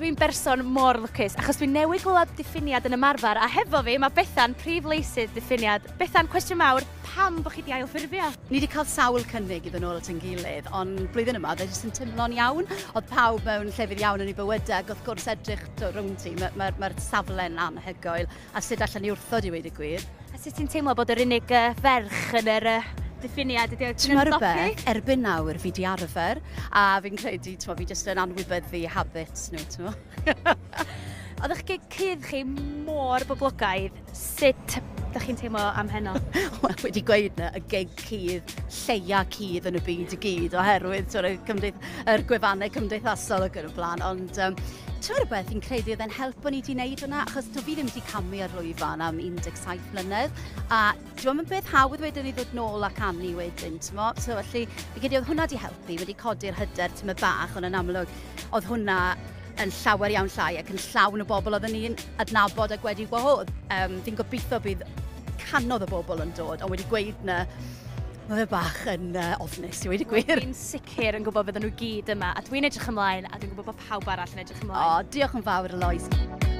Dwi'n berson mor lwcus, achos dwi'n newydd glywed Diffiniad yn ymarfer, a hefo fi mae Bethan, prif leisydd Diffiniad. Bethan, cwestiwn mawr, pam bod chi 'di ailffurfio? Ni 'di cael sawl cynnig i ddod nôl at ein gilydd, ond blwyddyn yma oedd e jyst yn teimlo'n iawn. Oedd pawb mewn llefydd iawn yn eu bywydau, ac wrth gwrs edrych rownd ti, mae'r ma, ma, ma safle'n anhygoel, a sut allan ni wrthod i weud y gwir. A sut ti'n teimlo bod yr unig ferch yn yr diffiniad ydi o? Ti'n rhywbeth, erbyn nawr fi di arfer, a fi'n credu, ti'n fi jyst yn anwybyddu habits nhw, ti'n Oedd eich gig cudd chi mor boblogaidd, sut ydych chi'n teimlo am heno? Wel, wedi gweud na, y gig cudd, lleia cudd yn y byd i gyd, oherwydd twr, y, cymdeith, yr gwefannau cymdeithasol ac yn y blaen, ond ti'n rhywbeth, fi'n credu oedd e'n help bod ni wedi wneud hwnna, achos dwi fi ddim wedi camu ar lwyfan am 17 mlynedd, a dwi'n mynd beth hawdd wedyn i ddod nôl a canu wedyn, ti'n mo? So felly, fi credu oedd hwnna wedi helpu, wedi codi'r hyder tyma bach, ond yn amlwg, oedd hwnna yn llawer iawn llai ac yn llawn o bobl oedden ni'n adnabod ac wedi gwahodd. Fi'n gobeithio bydd canodd o bobl yn dod, ond wedi gweud na, mae fe bach yn ofnus i weud y gwir. Dwi'n sicr yn gwybod bydden nhw gyd yma, a dwi'n edrych ymlaen, a dwi'n gwybod bod pawb arall yn edrych ymlaen. O, diolch yn fawr, Eloise.